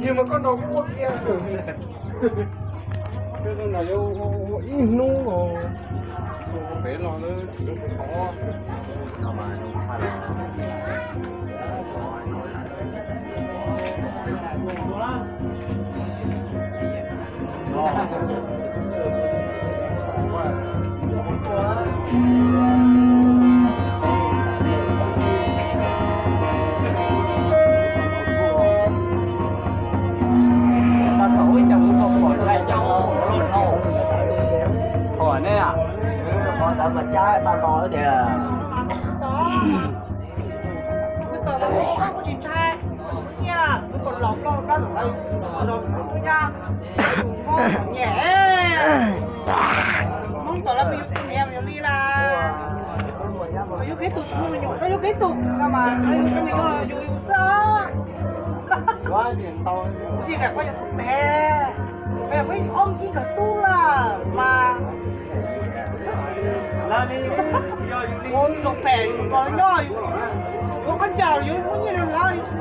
Yog mas koj nrog kuaj kiag. Koj nrog yuav ua ib hnub os, pem los lawv tsis tau. Qhov ntawd mas cab tau no tiag. Kuv tsis ntshai, kuv kom los ploj plab los, los nyab, Hmoob tom lawv pes yus tus niam yus li las. Yus kev tus tsis muaj me nyuam rau yus kev tus no mas, yus yus xwb. Kuv yeej kam koj yog tus pem, peb yog peb ob kib kawg tub lawm mas. Zoo pem yus los nyob, yus ua koj ncaws yus muaj nyiaj li lawv.